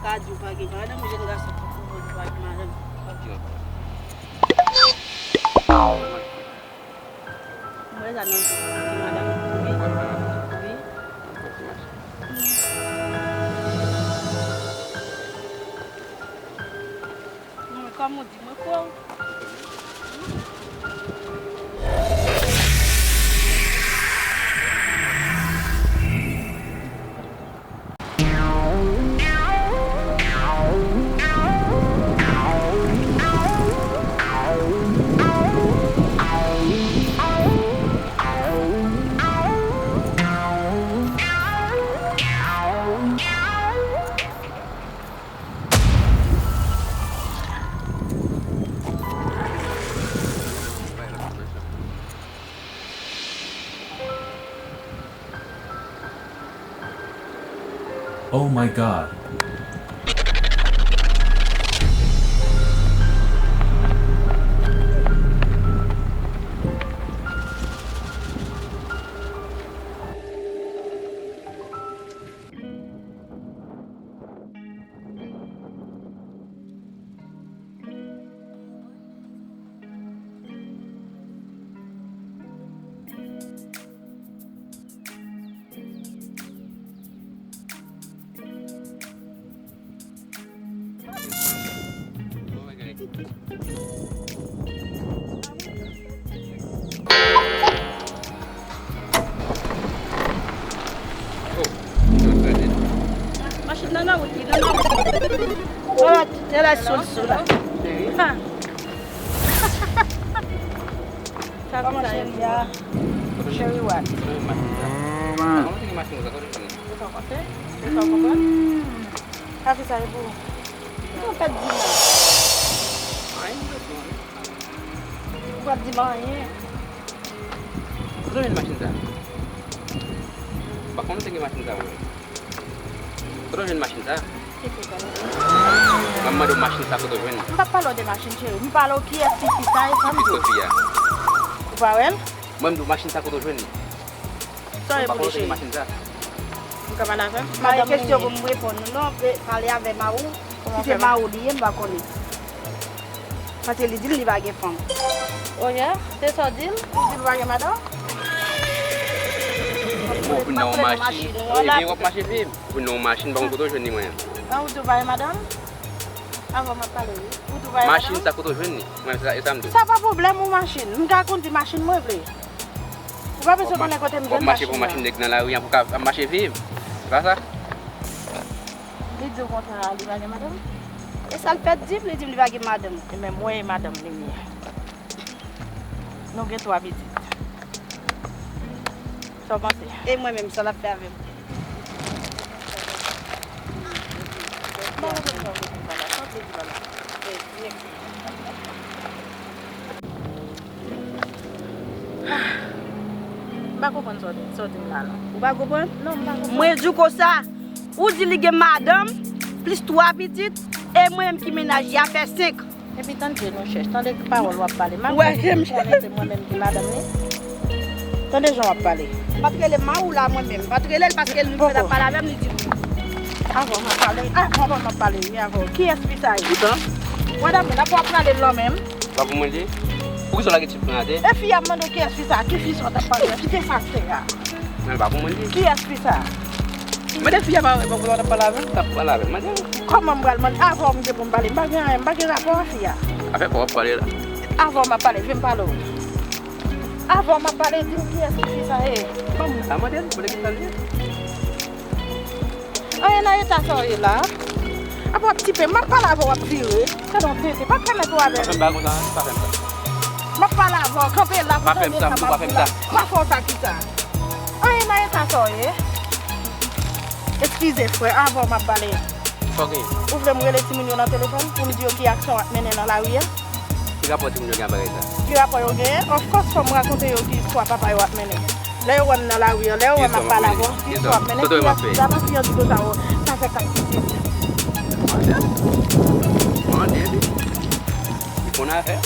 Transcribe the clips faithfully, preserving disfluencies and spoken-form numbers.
Ka di w pa gen madanm, jèn gason ki pwouve w pa gen madanm. Mwen sa nan di madanm. Wi. Wi. Non, men kòm ou di, mwen kwè w. Oh my God. Machin nan nan wout li, nan nan wout. Oh, tèl ay sou l sou la. Ha. Sa kòman cheri a? Cheri what? Kòman se gen machin konsa? Kote w jwenn li? Ou pa konprann? Ou pa konprann? Kafe sa e pou ou. Ou pa di m anyen. Ou pa di m anyen. Kote w jwenn machin sa? M pa konn ou te gen machin sa, mwen. Kote w jwenn machin sa? Mwen mande w machin sa kote w jwenn li? M pa pale w de machin, cheri. M pale w kiyès pitit sa e sa m di w. Pitit fi a. Ou pa wè l? Mwen m di w machin sa kote w jwenn li? Sa e pou li, cheri? M ka pale avè l? M pa gen kesyon pou m reponn ou non, pale avè mari w. Si se mari w li ye, m pa konnen. Paske li di l li pa gen fanm. Oh yeah? Se sa w di l? Ou di l pa gen madanm? Ou vin nan yon machin. Ou vin nan yon machin, fi m. Ou vin nan yon machin, m pa konn kote w jwenn li, mwen. An, ou di w pa gen madanm? Avan m ap pale, wi. Ou di w pa gen madanm? Machin sa kote w jwenn li? Mwen, se sa, e sa m di w. Sa pa pwoblèm ou machin. M ka kondi machin mwen vle. Ou pa bezwen konnen kote m jwenn machin nan. W ap mache pou machin nèg nan lari an pou ka ap mache viv. Se pa sa? Li di w konsa, li pa gen madanm? E sa l fèt di m, li di m li pa gen madanm. E menm mwen e madanm li m ye. Nou gen twa pitit. Sa w panse? E mwen menm, sa l ap fè avè m? Bon, bon, bon, bon, bon, bon, bon, bon, bon, bon. M pa konprann sa w di, sa w di m la, non. Ou pa konprann? Non, m pa konprann. Mwen di w konsa, ou di li gen madanm, plis twa pitit, e mwen menm ki mennaj li a fè senk. Epi tande nou chèch, tande pawòl w ap pale. M ap konnen se mwen menm ki madanm li. Tande jan w ap pale. M pa t rele mari w la mwen menm. M pa t rele l paske l vin fèk ap pale avè m, li di m. Avan m ap pale, avan m ap pale, wi, avan. Kiyès fi sa ye? Madanm, n ap w ap prale l nan men m. Pa pou mwen li. Poukisa w lage ti pran atè? E fi a ap mande w kiyès fi sa, ki fi sa w t ap pale a, kite sa atè a. Men pa pou mwen li. Kiyès fi sa? Mande fi a pa, pa pou w t ap pale avè m, t ap pale avè m. Mande l. Kòman m pral mande? Avan w m gen pou m pale, m pa gen anyen, m pa gen rapò a fi a. Afè pa w ap pale la. Avan w m ap pale, vin pale w. Avan w m ap pale, di m kiyès ki fi sa ye. Ban m. A mande l, mande l ki sa l ye. Anyen nan eta sa w ye la. Apa w ap tipe, m ap pale avè w, w ap vire. Gade yon tete, pa fè mèt ou avè m. Pa fè m bagay konsa, pa fè m sa. M ap pale avè w, kanpe la pou tande sa m ap di la. Pa fè w sa kisa? Anyen nan eta sa w ye. Eskize frè, avan w m ap pale. Ou vle m rele timoun yo nan telefòn pou m di yo ki aksyon w ap mennen nan lari a? Ki rapò timoun yo gen ak bagay sa? Ki rapò yo genyen? Of course, fò m rakonte yo ki istwa papa yo ap mennen. Lè yo wè m nan lari an, lè yo wè m ap pale avè w, ki istwa w ap mennen, ki istwa w ap mennen, ki istwa w ap mennen, ki istwa w ap mennen, ki istwa w ap mennen. Mande, mande, li konn afè.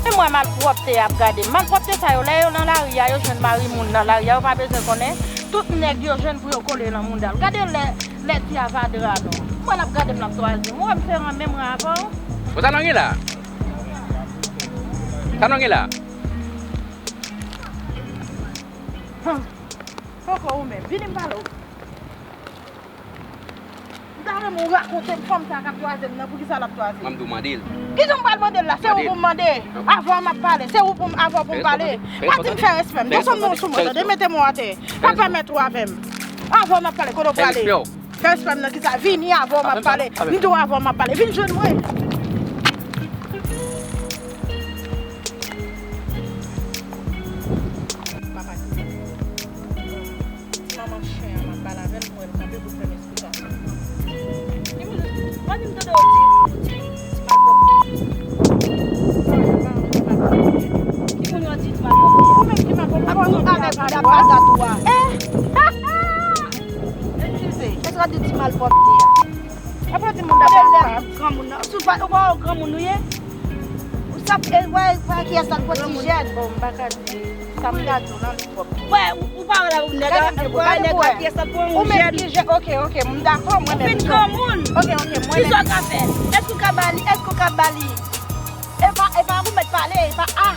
E Mwen malpwòpte ap gade m. Malpwòpte sa yo, lè yo nan lari a, yo jwenn mari moun nan lari a, yo pa bezwen konnen. Tout nèg yo jwenn pou yo kole nan mouda l. Gade lè, lè ti a va dra non. Mwen ap gade m l ap twazyèm. Ou wè m fè an menm ran avè w. Bon, sa nou gen la? Sa nou gen la? Hum. Poko ou menm. Vini m pale w. M ta renmen w rakonte m fanm sa k ap twaze m nan, poukisa l ap twaze m? Mwen m di w mande l. Kijan m pral mande l la? Se ou pou m mande. Avè w m ap pale. Se ou pou m, avè w pou m pale. Pa di m fè respè m. Desann non sou mwen, tande, mete mwen atè. Pa pèmèt ou avè m. Avè w m ap pale, kote w prale? Fè respè w. Fè respè m nan kisa? Vini avè w m ap pale. M di w avè w m ap pale. Vin jwenn mwen. Papa, ti manman chen an, m ap pale avè l, m wè l kanpe pou l fè m esplikasyon. Li menm, mwen di m tande w di, ou di, ti malpwòpte. Ki moun yo di ti malpwòpte? Ou menm ki malpwòpte, ou pa konn ki avèg ou la pa dat ou a. Eh! Eskize. Èske w di ti malpwòpte a? Apa w di moun dapre sa? Granmoun nan. Si w pa, ou pa wè granmoun ou ye? Ou sa, e, wè, wè kiyès sa k pran ti jèn. Bon, m pa ka di sa m ta di w nan li pwòp. Wè, ou, ou pa wè la, ou nèg a, wè nèg a kiyès sa k pran yon jèn. Ou menm ki jèn, ok, ok, m dakò, mwen menm. Ou fin granmoun. Ok, ok, mwen menm. Kisa w ka fè? Èske w ka ba li, èske w ka ba li? E pa, e pa ou mèt pale, e pa a.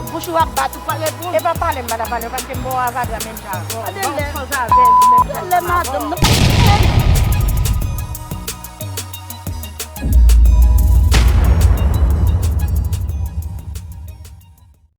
Bouch ou ap bat, ou pa reponn. E pa pale m pa ta pale, paske m ba w avadra menm jan avè w. M ba w sanzavèl menm jan avè w. Lè madanm nan.